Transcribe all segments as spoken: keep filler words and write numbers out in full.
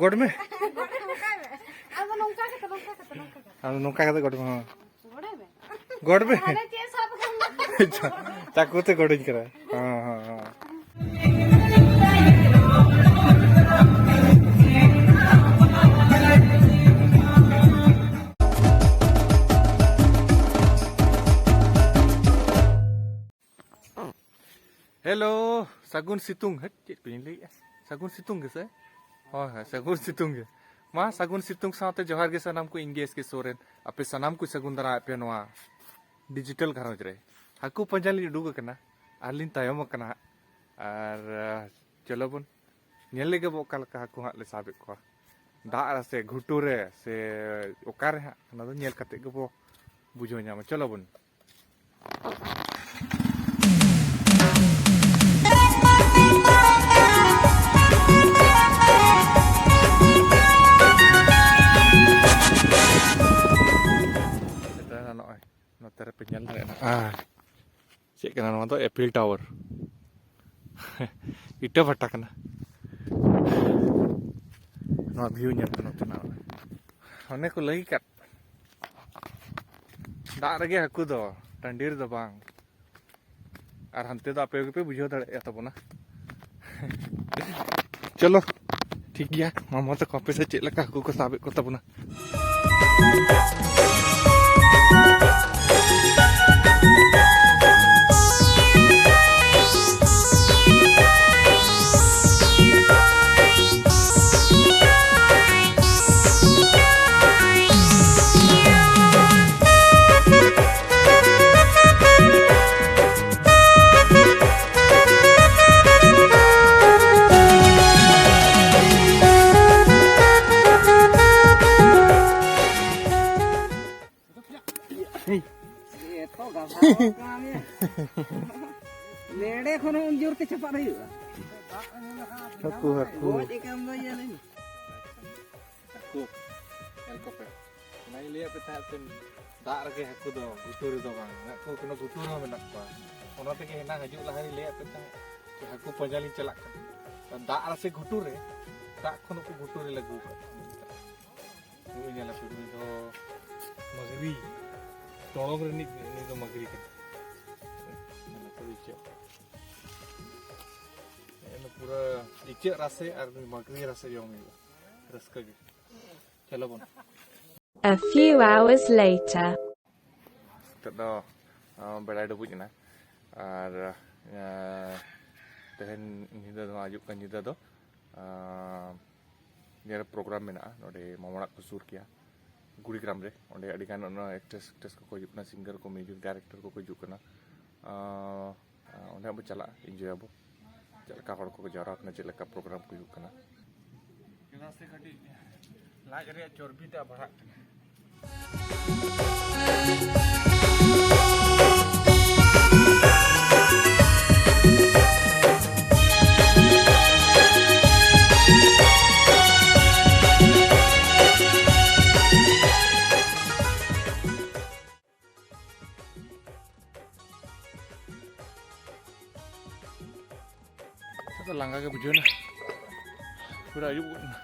ᱜᱚᱰ ᱢᱮ᱾ ᱟᱫᱚ ᱱᱚᱝᱠᱟ ᱠᱟᱛᱮ, ᱱᱚᱝᱠᱟ ᱠᱟᱛᱮ, ᱱᱚᱝᱠᱟ ᱠᱟᱛᱮ᱾ ᱟᱫᱚ ᱱᱚᱝᱠᱟ ᱠᱟᱛᱮ ᱜᱚᱰ ᱢᱮ, ᱦᱚᱸ᱾ ᱜᱚᱰ ᱢᱮ᱾ ᱜᱚᱰ ᱢᱮ᱾ ᱦᱟᱱᱮ ᱪᱮᱫ ᱥᱟᱵ ᱠᱟᱱᱟ? ᱟᱪᱪᱷᱟ, ᱪᱟᱠᱩ ᱛᱮ ᱜᱚᱰᱤᱧ ᱠᱟᱱᱟ᱾ ᱦᱚᱸ, ᱦᱚᱸ, ᱦᱚᱸ᱾ ᱦᱮᱞᱳ, ᱥᱟᱹᱜᱩᱱ ᱥᱤᱛᱩᱝ᱾ ᱦᱮᱴ, ᱪᱮᱫ ᱠᱚᱧ ᱞᱟᱹᱭᱮᱜᱼᱟ? ᱥᱟᱹᱜᱩᱱ ᱥᱤᱛᱩᱝ ᱜᱮᱥᱮ? ᱦᱳᱭ, ᱦᱳᱭ, ᱥᱟᱹᱜᱩᱱ ᱥᱤᱛᱩᱝ ᱜᱮ᱾ ᱢᱟ, ᱥᱟᱹᱜᱩᱱ ᱥᱤᱛᱩᱝ ᱥᱟᱶᱛᱮ ᱡᱚᱦᱟᱨ ᱜᱮ ᱥᱟᱱᱟᱢ ᱠᱚ, ᱤᱧ ᱜᱮ ᱮᱥ ᱠᱮ ᱥᱚᱨᱮᱱ᱾ ᱟᱯᱮ ᱥᱟᱱᱟᱢ ᱠᱚ ᱥᱟᱹᱜᱩᱱ ᱫᱟᱨᱟᱢ ᱟᱯᱮ ᱱᱚᱣᱟ ᱰᱤᱡᱤᱴᱟᱞ ᱜᱷᱟᱨᱚᱸᱡᱽ ᱨᱮ᱾ ᱦᱟᱹᱠᱩ ᱯᱟᱸᱡᱟ ᱞᱤᱧ ᱩᱰᱩᱠ ᱟᱠᱟᱱᱟ, ᱟᱨ ᱞᱤᱧ ᱛᱟᱭᱚᱢ ᱟᱠᱟᱱᱟ ᱦᱟᱸᱜ᱾ ᱟᱨ, ᱟᱸ, ᱪᱚᱞᱚ ᱵᱚᱱ ᱧᱮᱞ ᱞᱮᱜᱮ ᱵᱚ ᱚᱠᱟ ᱞᱮᱠᱟ ᱦᱟᱹᱠᱩ ᱦᱟᱸᱜ ᱞᱮ ᱥᱟᱵᱮᱫ ᱠᱚᱣᱟ᱾ ᱫᱟᱜ ᱨᱮ ᱥᱮ ᱜᱷᱩᱴᱩ ᱨᱮ ᱥᱮ ᱚᱠᱟᱨᱮ ᱦᱟᱸᱜ, ᱚᱱᱟ ᱫᱚ ᱧᱮᱞ ᱠᱟᱛᱮ ᱜᱮᱵᱚ ᱵᱩᱡᱷᱟᱹᱣ ᱧᱟᱢᱟ᱾ ᱪᱚᱞᱚ ᱵᱚᱱ᱾ ᱱᱚᱜᱼᱚᱭ ᱱᱚᱛᱮ ᱨᱮᱯᱮ ᱧᱮᱞ ᱫᱟᱲᱮᱭᱟᱜᱼᱟ᱾ ᱟᱨ ᱪᱮᱫ ᱠᱟᱱᱟ ᱱᱚᱣᱟ ᱫᱚ? ᱮᱯᱤᱞ ᱴᱟᱣᱟᱨ᱾ ᱤᱴᱟᱹ ᱵᱷᱟᱴᱟ ᱠᱟᱱᱟ᱾ ᱱᱚᱣᱟ ᱵᱷᱤᱭᱩ ᱧᱮᱞ ᱯᱮ ᱱᱚᱛᱮᱱᱟᱜ᱾ ᱚᱱᱮ ᱠᱚ ᱞᱟᱹᱭ ᱠᱟᱫ, ᱫᱟᱜ ᱨᱮᱜᱮ ᱦᱟᱹᱠᱩ ᱫᱚ, ᱴᱟᱺᱰᱤ ᱨᱮᱫᱚ ᱵᱟᱝ᱾ ᱟᱨ ᱦᱟᱱᱛᱮ ᱫᱚ ᱟᱯᱮ ᱜᱮᱯᱮ ᱵᱩᱡᱷᱟᱹᱣ ᱫᱟᱲᱮᱭᱟᱜ ᱛᱟᱵᱚᱱᱟ᱾ ᱪᱚᱞᱚ, ᱴᱷᱤᱠ ᱜᱮᱭᱟ, ᱢᱟᱢᱟ ᱛᱟᱠᱚ ᱟᱯᱮ ᱥᱮᱫ ᱪᱮᱫ ᱞᱮᱠᱟ ᱦᱟᱹᱠᱩ ᱠᱚ ᱥᱟᱵᱮᱫ ᱠᱚ ᱛᱟᱵᱚᱱᱟ᱾ ᱱᱮᱰᱮ ᱠᱷᱚᱱ ᱦᱚᱸ ᱩᱱ ᱡᱳᱨ ᱛᱮ ᱪᱟᱯᱟᱫ ᱦᱩᱭᱩᱜᱼᱟ᱾ ᱦᱟᱹᱠᱩ, ᱦᱟᱹᱠᱩ᱾ ᱜᱚᱡ ᱮ ᱠᱟᱱ ᱫᱚ ᱤᱭᱟᱹ ᱞᱟᱹᱭ ᱢᱮ᱾ ᱦᱟᱹᱠᱩ, ᱧᱮᱞ ᱠᱚᱯᱮ᱾ ᱚᱱᱟᱧ ᱞᱟᱹᱭᱟᱫ ᱯᱮ ᱛᱟᱦᱮᱸᱫ ᱯᱮ, ᱫᱟᱜ ᱨᱮᱜᱮ ᱦᱟᱹᱠᱩ ᱫᱚ, ᱜᱷᱩᱴᱩ ᱨᱮᱫᱚ ᱵᱟᱝ᱾ ᱦᱟᱹᱠᱩ ᱠᱳᱱᱳ ᱜᱷᱩᱴᱩ ᱨᱮᱦᱚᱸ ᱢᱮᱱᱟᱜ ᱠᱚᱣᱟ᱾ ᱚᱱᱟ ᱛᱮᱜᱮ ᱦᱮᱱᱟᱝ ᱦᱤᱡᱩᱜ ᱞᱟᱦᱟ ᱨᱤᱧ ᱞᱟᱹᱭᱟᱫ ᱯᱮ ᱛᱟᱦᱮᱸᱫ ᱡᱮ ᱦᱟᱹᱠᱩ ᱯᱟᱸᱡᱟ ᱞᱤᱧ ᱪᱟᱞᱟᱜ ᱠᱟᱱᱟ᱾ ᱫᱟᱜ ᱨᱮᱥᱮ ᱜᱷᱩᱴᱩ ᱨᱮ, ᱫᱟᱜ ᱠᱷᱚᱱ ᱩᱱᱠᱩ ᱜᱷᱩᱴᱩ ᱨᱮ ᱞᱟᱹᱜᱩ ᱟᱠᱟᱫ ᱠᱚᱣᱟ᱾ ᱱᱩᱭ ᱧᱮᱞ ᱟᱯᱮ, ᱱᱩᱭ ᱫᱚ ᱢᱟᱹᱜᱽᱨᱤ, ᱴᱚᱲᱚᱝ ᱨᱤᱱᱤᱡ ᱱᱩᱭ ᱫᱚ ᱢᱟᱹᱜᱽᱨᱤ ᱠᱟᱱᱟ᱾ ᱧᱮᱞ ᱟᱯᱮ ᱤᱪᱟᱹᱜ᱾ ᱱᱮᱜᱼᱮ ᱱᱩᱭ ᱯᱩᱨᱟᱹ ᱤᱪᱟᱹᱜ ᱨᱟᱥᱮ ᱟᱨ ᱱᱩᱭ ᱢᱟᱹᱜᱽᱨᱤ ᱨᱟᱥᱮ ᱡᱚᱢ ᱦᱩᱭᱩᱜᱼᱟ᱾ ᱨᱟᱹᱥᱠᱟᱹ ᱜᱮ᱾ ᱪᱚᱞᱚ ᱵᱚᱱ᱾ A few hours later. ᱱᱤᱛᱚᱜ ᱫᱚ, ᱟᱸ, ᱵᱮᱲᱟᱭ ᱰᱩᱵᱩᱡ ᱮᱱᱟ᱾ ᱟᱨ, ᱟᱸ, ᱛᱮᱦᱮᱧ ᱧᱤᱫᱟᱹ ᱫᱚ, ᱦᱤᱡᱩᱜ ᱠᱟᱱ ᱧᱤᱫᱟᱹ ᱫᱚ, ᱟᱸ, ᱱᱤᱭᱟᱹ ᱨᱮ ᱯᱨᱳᱜᱨᱟᱢ ᱢᱮᱱᱟᱜᱼᱟ ᱱᱚᱰᱮ ᱢᱟᱢᱚ ᱚᱲᱟᱜ ᱠᱚ ᱥᱩᱨ ᱜᱮᱭᱟ, ᱜᱩᱲᱤᱜᱨᱟᱢ ᱨᱮ᱾ ᱚᱸᱰᱮ ᱟᱹᱰᱤ ᱜᱟᱱ ᱚᱱᱟ actress, actress ᱠᱚᱠᱚ ᱦᱤᱡᱩᱜ ᱠᱟᱱᱟ, singer ᱠᱚ, music director ᱠᱚᱠᱚ ᱦᱤᱡᱩᱜ ᱠᱟᱱᱟ᱾ ᱟᱸ, ᱟᱸ, ᱚᱸᱰᱮ ᱦᱟᱸᱜ ᱵᱚ ᱪᱟᱞᱟᱜᱼᱟ, enjoy ᱟᱵᱚ᱾ ᱪᱮᱫ ᱞᱮᱠᱟ ᱦᱚᱲ ᱠᱚᱠᱚ ᱡᱟᱣᱨᱟ ᱠᱟᱱᱟ, ᱪᱮᱫ ᱞᱮᱠᱟ ᱯᱨᱳᱜᱨᱟᱢ ᱠᱚ ᱦᱩᱭᱩᱜ ᱠᱟᱱᱟ᱾ ᱪᱮᱫᱟᱜ ᱥᱮ ᱠᱟᱹᱴᱤᱡ ᱞᱟᱡ ᱨᱮᱭᱟᱜ ᱪᱚᱨᱵᱤ ᱴᱟᱜ ᱵᱟᱲᱦᱟᱜ ᱠᱟᱱᱟ᱾ ᱟᱫᱚ ᱞᱟᱸᱜᱟ ᱜᱮ ᱵᱩᱡᱷᱟᱹᱣ ᱮᱱᱟ, ᱯᱩᱨᱟᱹ ᱟᱹᱭᱩᱵ ᱜᱚᱫ ᱮᱱᱟ᱾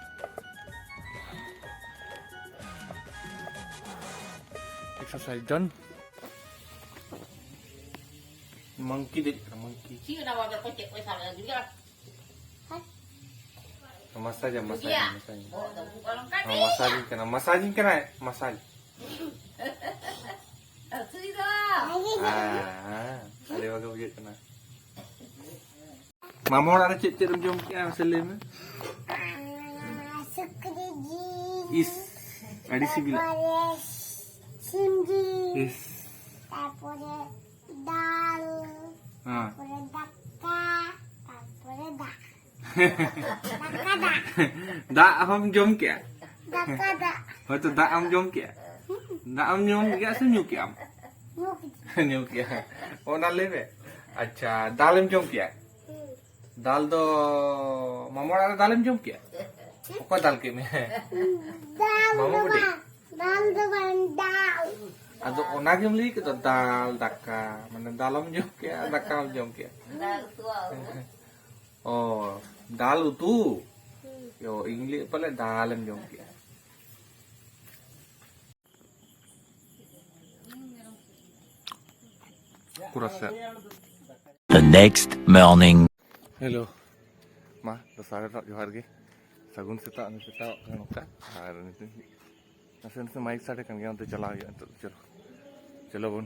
Exercise done. Monkey ᱫᱮᱡ ᱠᱟᱱᱟ, monkey. ᱪᱮᱫ ᱚᱱᱟ ᱵᱟᱵᱮᱨ ᱠᱚ ᱪᱮᱫ ᱠᱚᱭ ᱥᱟᱵ ᱞᱟᱹᱜᱤᱫ? Massage, massage, massage. ᱵᱚᱦᱚᱜ ᱫᱚ ᱵᱚᱦᱚᱜ ᱚᱱᱠᱟ ᱜᱮ᱾ Massage ᱠᱟᱱᱟ, massage ᱠᱟᱱᱟᱭ, massage. ᱦᱟᱹᱥᱩᱭ ᱫᱚ᱾ ᱦᱮᱸ, ᱦᱮᱸ, ᱟᱹᱰᱤ ᱵᱷᱟᱜᱮ ᱵᱩᱡᱷᱟᱹᱜ ᱠᱟᱱᱟ᱾ ᱢᱟᱢᱟ ᱚᱲᱟᱜ ᱨᱮ ᱪᱮᱫ ᱪᱮᱫ ᱮᱢ ᱡᱚᱢ ᱠᱮᱜᱼᱟ, ᱢᱟᱥᱮ ᱞᱟᱹᱭ ᱢᱮ? ᱥᱩᱠᱨᱤ ᱡᱤᱞ᱾ ᱤᱥ, ᱟᱹᱰᱤ ᱥᱤᱵᱤᱞᱟ᱾ ᱛᱟᱨᱯᱚᱨᱮ ᱥᱤᱢ ᱡᱤᱞ᱾ ᱤᱥ᱾ ᱛᱟᱨᱯᱚᱨᱮ ᱰᱟᱞ᱾ ᱦᱮᱸ᱾ ᱛᱟᱨᱯᱚᱨᱮ ᱫᱟᱠᱟ᱾ ᱛᱟᱨᱯᱚᱨᱮ ᱫᱟᱜ᱾ ᱫᱟᱠᱟ ᱫᱟᱜ᱾ ᱫᱟᱜ ᱦᱚᱸᱢ ᱡᱚᱢ ᱠᱮᱜᱼᱟ? ᱫᱟᱠᱟ ᱫᱟᱜ᱾ ᱦᱳᱭᱛᱚ ᱫᱟᱜ ᱮᱢ ᱡᱚᱢ ᱠᱮᱜᱼᱟ? ᱫᱟᱜ ᱮᱢ ᱡᱚᱢ ᱠᱮᱜᱼᱟ ᱥᱮ ᱧᱩ ᱠᱮᱜᱼᱟᱢ? ᱧᱩ ᱠᱮᱫᱟ᱾ ᱧᱩ ᱠᱮᱜᱼᱟ᱾ ᱚᱱᱟ ᱞᱟᱹᱭ ᱢᱮ᱾ ᱟᱪᱪᱷᱟ, ᱫᱟᱞᱮᱢ ᱡᱚᱢ ᱠᱮᱜᱼᱟ? ᱫᱟᱞ ᱫᱚ, ᱢᱟᱢᱟ ᱚᱲᱟᱜ ᱨᱮ ᱫᱟᱞᱮᱢ ᱡᱚᱢ ᱠᱮᱜᱼᱟ? ᱚᱠᱚᱭ ᱫᱟᱞ ᱠᱮᱫ ᱢᱮᱭᱟ? ᱫᱟᱞ ᱢᱟᱢᱟ ᱫᱚ ᱵᱩᱰᱷᱤ? ᱵᱟᱝ, ᱫᱟᱞ ᱫᱚ ᱵᱟᱝ, ᱫᱟᱞ᱾ ᱟᱫᱚ ᱚᱱᱟᱜᱮᱢ ᱞᱟᱹᱭ ᱠᱮᱫᱟ, ᱫᱟᱞ ᱫᱟᱠᱟ, ᱢᱟᱱᱮ ᱫᱟᱞᱮᱢ ᱡᱚᱢ ᱠᱮᱜᱼᱟ, ᱫᱟᱠᱟᱢ ᱡᱚᱢ ᱠᱮᱜᱼᱟ? ᱫᱟᱞ ᱩᱛᱩ᱾ ᱚ, ᱫᱟᱞ ᱩᱛᱩ? ᱦᱩᱸ᱾ ᱚ, ᱤᱧ ᱞᱟᱹᱭᱮᱫ ᱯᱟᱞᱮ ᱫᱟᱞᱮᱢ ᱡᱚᱢ ᱠᱮᱜᱼᱟ᱾ ᱯᱩᱨᱟᱹ ᱥᱮᱫ᱾ The next morning. ᱦᱮᱞᱳ᱾ ᱢᱟ, ᱫᱚᱥᱟᱨ ᱦᱤᱞᱳᱜ ᱡᱚᱦᱟᱨ ᱜᱮ᱾ ᱥᱟᱹᱜᱩᱱ ᱥᱮᱛᱟᱜ, ᱱᱤᱛ ᱥᱮᱛᱟᱜ ᱠᱟᱱᱟ ᱱᱚᱝᱠᱟ᱾ ᱟᱨ ᱱᱤᱛᱚᱜ ᱱᱟᱥᱮ ᱱᱟᱥᱮ ᱢᱟᱭᱤᱠ ᱥᱟᱰᱮ ᱠᱟᱱ ᱜᱮᱭᱟ, ᱚᱱᱛᱮ ᱪᱟᱞᱟᱣ ᱦᱩᱭᱩᱜᱼᱟ ᱱᱤᱛᱚᱜ ᱫᱚ᱾ ᱪᱚᱞᱚ, ᱪᱚᱞᱚ ᱵᱚᱱ᱾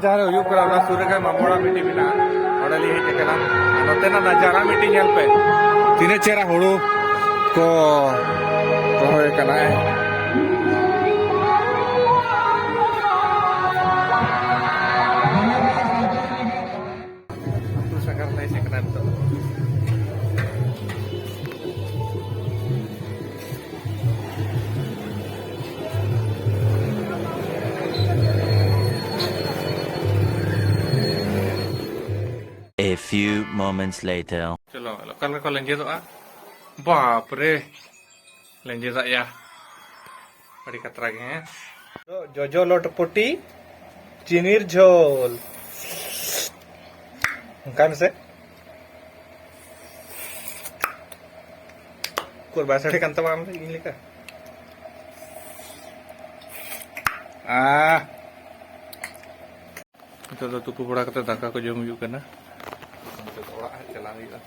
ᱡᱟᱦᱟᱸ ᱨᱮ ᱦᱩᱭᱩᱜ ᱠᱟᱱᱟ, ᱚᱱᱟ ᱥᱩᱨ ᱨᱮᱜᱮ ᱢᱟᱢᱚᱲᱟ ᱢᱤᱫᱴᱤᱡ ᱢᱮᱱᱟᱜᱼᱟ, ᱚᱸᱰᱮ ᱞᱤᱧ ᱦᱮᱡ ᱟᱠᱟᱱᱟ᱾ ᱟᱨ ᱱᱚᱛᱮᱱᱟᱜ ᱱᱟᱡᱟᱨᱟ ᱢᱤᱫᱴᱤᱡ ᱧᱮᱞ ᱯᱮ, ᱛᱤᱱᱟᱹᱜ ᱪᱮᱦᱨᱟ ᱦᱩᱲᱩ ᱠᱚ ᱨᱚᱦᱚᱭ ᱠᱟᱱᱟ᱾ ᱟᱹᱛᱩ ᱥᱟᱸᱜᱷᱟᱨ ᱞᱮ ᱦᱮᱡ ᱟᱠᱟᱱᱟ ᱱᱤᱛᱚᱜ᱾ A few moments later. ᱪᱚᱞᱚ, ᱚᱠᱟ ᱞᱮᱠᱟ ᱠᱚ ᱞᱮᱸᱡᱮᱫᱚᱜᱼᱟ᱾ ᱵᱟᱯ ᱨᱮ, ᱞᱮᱸᱡᱮᱫᱟᱜ ᱭᱟ᱾ ᱟᱹᱰᱤ ᱠᱷᱟᱛᱨᱟ ᱜᱮ, ᱦᱮᱸ᱾ ᱡᱚᱡᱚ ᱞᱚᱴᱯᱚᱴᱤ, ᱪᱤᱱᱤᱨ ᱡᱷᱳᱞ᱾ ᱚᱱᱠᱟᱭ ᱢᱮᱥᱮ᱾ ᱩᱠᱩᱨ ᱵᱟᱭ ᱥᱟᱰᱮ ᱠᱟᱱ ᱛᱟᱢᱟ ᱟᱢ ᱫᱚ ᱤᱧ ᱞᱮᱠᱟ? ᱟᱦ᱾ ᱱᱤᱛᱚᱜ ᱫᱚ ᱛᱩᱯᱩ ᱵᱟᱲᱟ ᱠᱟᱛᱮ ᱫᱟᱠᱟ ᱠᱚ ᱡᱚᱢ ᱦᱩᱭᱩᱜ ᱠᱟᱱᱟ᱾ ᱱᱤᱛᱚᱜ ᱫᱚ ᱚᱲᱟᱜ ᱦᱟᱸᱜ ᱪᱟᱞᱟᱣ ᱦᱩᱭᱩᱜᱼᱟ᱾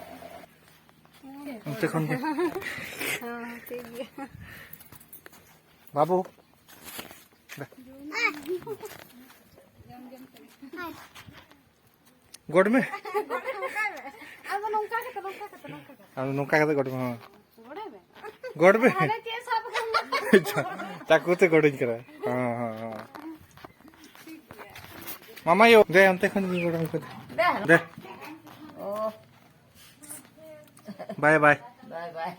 ᱚᱱᱛᱮ ᱠᱷᱚᱱ ᱜᱮ᱾ ᱦᱚᱸ, ᱴᱷᱤᱠ ᱜᱮᱭᱟ᱾ ᱵᱟᱹᱵᱩ᱾ ᱫᱮ᱾ ᱜᱚᱰ ᱢᱮ᱾ ᱟᱫᱚ ᱱᱚᱝᱠᱟ ᱠᱟᱛᱮ, ᱱᱚᱝᱠᱟ ᱠᱟᱛᱮ, ᱱᱚᱝᱠᱟ ᱠᱟᱛᱮ᱾ ᱟᱫᱚ ᱱᱚᱝᱠᱟ ᱠᱟᱛᱮ ᱜᱚᱰ ᱢᱮ, ᱦᱚᱸ᱾ ᱜᱚᱰ ᱢᱮ᱾ ᱜᱚᱰ ᱢᱮ᱾ ᱦᱟᱱᱮ ᱪᱮᱫ ᱥᱟᱵ ᱠᱟᱜ ᱢᱮ᱾ ᱪᱟᱠᱩ ᱛᱮ ᱜᱚᱰᱤᱧ ᱠᱟᱱᱟ᱾ ᱦᱚᱸ, ᱦᱚᱸ, ᱦᱚᱸ᱾ ᱢᱟᱢᱟ ᱭᱳ, ᱫᱮ ᱚᱱᱛᱮ ᱠᱷᱚᱱ ᱜᱤᱧ ᱜᱚᱰ ᱢᱮ᱾ ᱫᱮ᱾ ᱚ᱾ ᱵᱟᱭ ᱵᱟᱭ᱾ ᱵᱟᱭ ᱵᱟᱭ᱾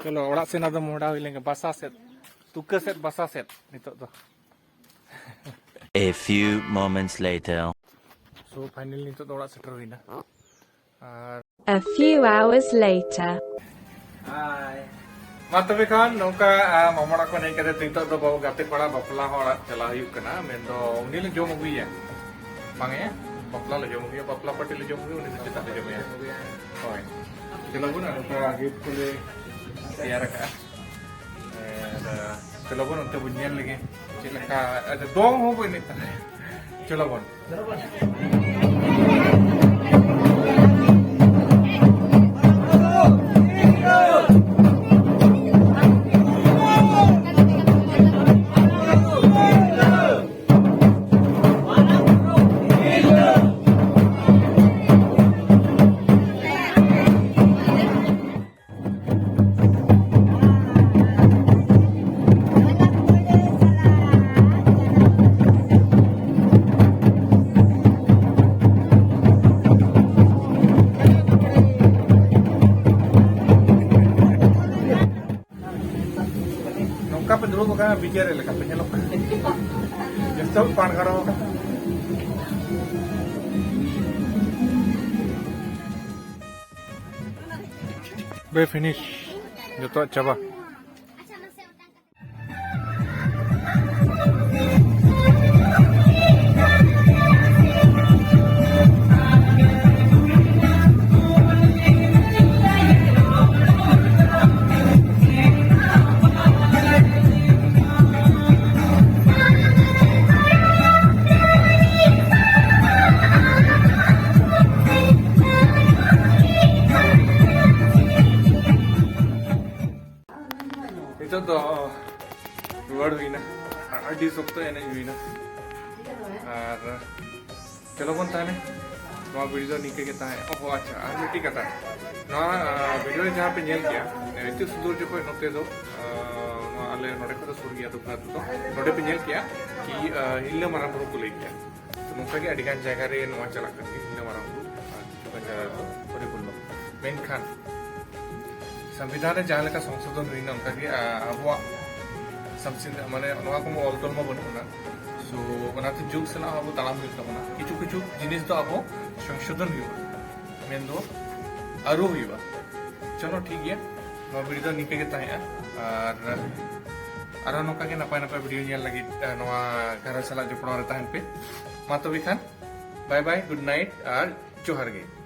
ᱪᱚᱞᱚ, ᱚᱲᱟᱜ ᱥᱮᱱ ᱟᱫᱚ ᱢᱚᱦᱰᱟ ᱦᱩᱭ ᱞᱮᱱ ᱜᱮ, ᱵᱟᱥᱟ ᱥᱮᱫ, ᱛᱩᱠᱟᱹ ᱥᱮᱫ, ᱵᱟᱥᱟ ᱥᱮᱫ ᱱᱤᱛᱚᱜ ᱫᱚ᱾ A few moments later. So, finally ᱱᱤᱛᱚᱜ ᱫᱚ ᱚᱲᱟᱜ ᱥᱮᱴᱮᱨ ᱦᱩᱭᱱᱟ᱾ ᱟᱨ A few hours later. ᱢᱟ ᱛᱚᱵᱮ ᱠᱷᱟᱱ ᱱᱚᱝᱠᱟ, ᱟ, ᱢᱟᱢᱚ ᱚᱲᱟᱜ ᱠᱷᱚᱱ ᱦᱮᱡ ᱠᱟᱛᱮ ᱱᱤᱛᱚᱜ ᱫᱚ ᱵᱟᱹᱵᱩ ᱜᱟᱛᱮ ᱠᱚᱲᱟ ᱵᱟᱯᱞᱟ ᱦᱚᱲᱟᱜ ᱪᱟᱞᱟᱣ ᱦᱩᱭᱩᱜ ᱠᱟᱱᱟ᱾ ᱢᱮᱱᱫᱚ ᱩᱱᱤ ᱞᱮ ᱡᱚᱢ ᱟᱹᱜᱩᱭᱟ᱾ ᱵᱟᱝ ᱭᱟ? ᱵᱟᱯᱞᱟ ᱞᱮ ᱡᱚᱢ ᱟᱹᱜᱩᱭᱟ, ᱵᱟᱯᱞᱟ ᱯᱟᱨᱴᱤ ᱞᱮ ᱡᱚᱢ ᱟᱹᱜᱩᱭᱟ, ᱩᱱᱤ ᱫᱚ ᱪᱮᱛᱟᱱ ᱨᱮ ᱡᱚᱢᱮᱭᱟ᱾ ᱦᱳᱭ᱾ ᱪᱚᱞᱚ ᱵᱚᱱ, ᱟᱨ ᱱᱚᱝᱠᱟ ᱜᱤᱯᱷᱴ ᱠᱚᱞᱮ ᱛᱮᱭᱟᱨ ᱟᱠᱟᱫᱼᱟ᱾ ᱟᱨ, ᱪᱚᱞᱚ ᱵᱚᱱ ᱚᱱᱛᱮ ᱵᱚᱱ ᱧᱮᱞ ᱞᱮᱜᱮ ᱪᱮᱫ ᱞᱮᱠᱟ, ᱟᱪᱪᱷᱟ, ᱫᱚᱝ ᱦᱚᱸ ᱵᱚᱱ ᱮᱱᱮᱡ ᱛᱟᱦᱮᱸᱫ᱾ ᱪᱚᱞᱚ ᱵᱚᱱ᱾ ᱚᱠᱟ ᱵᱤᱪᱟᱹᱨ ᱞᱮᱠᱟᱛᱮ ᱧᱮᱞᱚᱜ ᱠᱟᱱᱟ᱾ ᱡᱚᱛᱚ ᱯᱟᱲ ᱜᱟᱲᱚ ᱟᱠᱟᱱᱟ᱾ ᱵᱮ ᱯᱷᱤᱱᱤᱥ, ᱡᱚᱛᱚᱣᱟᱜ ᱪᱟᱵᱟ᱾ ᱱᱤᱛᱚᱜ ᱫᱚ ᱨᱩᱣᱟᱹᱲ ᱦᱩᱭᱱᱟ᱾ ᱟᱹᱰᱤ ᱥᱚᱠᱛᱚ ᱮᱱᱮᱡ ᱦᱩᱭᱱᱟ᱾ ᱟᱨ ᱪᱚᱞᱚ ᱵᱚᱱ ᱛᱟᱦᱮᱱᱟ, ᱱᱚᱣᱟ ᱵᱷᱤᱰᱤᱭᱳ ᱫᱚ ᱱᱤᱝᱠᱟᱹ ᱜᱮ ᱛᱟᱦᱮᱸ᱾ ᱚᱦᱚ, ᱟᱪᱪᱷᱟ, ᱟᱨ ᱢᱤᱫᱴᱤᱡ ᱠᱟᱛᱷᱟ, ᱱᱚᱣᱟ ᱵᱷᱤᱰᱤᱭᱳ ᱨᱮ ᱡᱟᱦᱟᱸ ᱯᱮ ᱧᱮᱞ ᱠᱮᱜᱼᱟ, ᱱᱤᱛᱚᱜ ᱥᱩᱫᱩᱨ ᱡᱚᱠᱷᱚᱱ ᱱᱚᱛᱮ ᱫᱚ, ᱱᱚᱣᱟ ᱟᱞᱮ ᱱᱚᱰᱮ ᱠᱷᱚᱱ ᱫᱚ ᱥᱩᱨ ᱜᱮᱭᱟ ᱫᱚ, ᱱᱚᱰᱮ ᱯᱮ ᱧᱮᱞ ᱠᱮᱜᱼᱟ ᱠᱤ ᱦᱤᱞᱞᱟᱹ ᱢᱟᱨᱟᱝ ᱵᱩᱨᱩ ᱠᱚ ᱞᱟᱹᱭ ᱠᱮᱜᱼᱟ᱾ ᱛᱚ ᱱᱚᱝᱠᱟ ᱜᱮ ᱟᱹᱰᱤ ᱜᱟᱱ ᱡᱟᱭᱜᱟ ᱨᱮ ᱱᱚᱣᱟ ᱪᱟᱞᱟᱜ ᱠᱟᱱ ᱜᱮᱭᱟ, ᱦᱤᱞᱞᱟᱹ ᱢᱟᱨᱟᱝ ᱵᱩᱨᱩ ᱟᱨ ᱠᱤᱪᱷᱩ ᱜᱟᱱ ᱡᱟᱭᱜᱟ ᱨᱮᱫᱚ ᱦᱚᱨᱤ ᱵᱚᱞᱞᱚᱵᱷ᱾ ᱢᱮᱱᱠᱷᱟᱱ ᱥᱚᱝᱵᱤᱫᱷᱟᱱ ᱨᱮ ᱡᱟᱦᱟᱸ ᱞᱮᱠᱟ ᱥᱚᱝᱥᱳᱫᱷᱚᱱ ᱦᱩᱭᱱᱟ, ᱚᱱᱠᱟ ᱜᱮ, ᱟ, ᱟᱵᱚᱣᱟᱜ ᱥᱚᱝᱥᱤᱫᱷᱟᱱ, ᱢᱟᱱᱮ, ᱱᱚᱣᱟ ᱠᱚᱢᱟ ᱚᱞ ᱛᱚᱞ ᱢᱟ ᱵᱟᱹᱱᱩᱜ ᱟᱱᱟ᱾ So, ᱚᱱᱟᱛᱮ ᱡᱩᱜᱽ ᱥᱟᱞᱟᱜ ᱟᱵᱚ ᱛᱟᱲᱟᱢ ᱦᱩᱭᱩᱜ ᱛᱟᱵᱚᱱᱟ᱾ ᱠᱤᱪᱷᱩ ᱠᱤᱪᱷᱩ ᱡᱤᱱᱤᱥ ᱫᱚ ᱟᱵᱚ ᱥᱚᱝᱥᱳᱫᱷᱚᱱ ᱦᱩᱭᱩᱜᱼᱟ, ᱢᱮᱱᱫᱚ ᱟᱹᱨᱩ ᱦᱩᱭᱩᱜᱼᱟ᱾ ᱪᱚᱞᱚ, ᱴᱷᱤᱠ ᱜᱮᱭᱟ, ᱱᱚᱣᱟ ᱵᱷᱤᱰᱤᱭᱳ ᱫᱚ ᱱᱤᱝᱠᱟᱹ ᱜᱮ ᱛᱟᱦᱮᱸᱜᱼᱟ᱾ ᱟᱨ ᱟᱨᱦᱚᱸ ᱱᱚᱝᱠᱟ ᱜᱮ ᱱᱟᱯᱟᱭ ᱱᱟᱯᱟᱭ ᱵᱷᱤᱰᱤᱭᱳ ᱧᱮᱞ ᱞᱟᱹᱜᱤᱫ, ᱟ, ᱱᱚᱣᱟ ᱜᱷᱟᱨᱚᱸᱡᱽ ᱥᱟᱞᱟᱜ ᱡᱚᱯᱲᱟᱣ ᱨᱮ ᱛᱟᱦᱮᱱ ᱯᱮ᱾ ᱢᱟ ᱛᱚᱵᱮ ᱠᱷᱟᱱ, bye bye, good night ᱟᱨ ᱡᱚᱦᱟᱨ ᱜᱮ᱾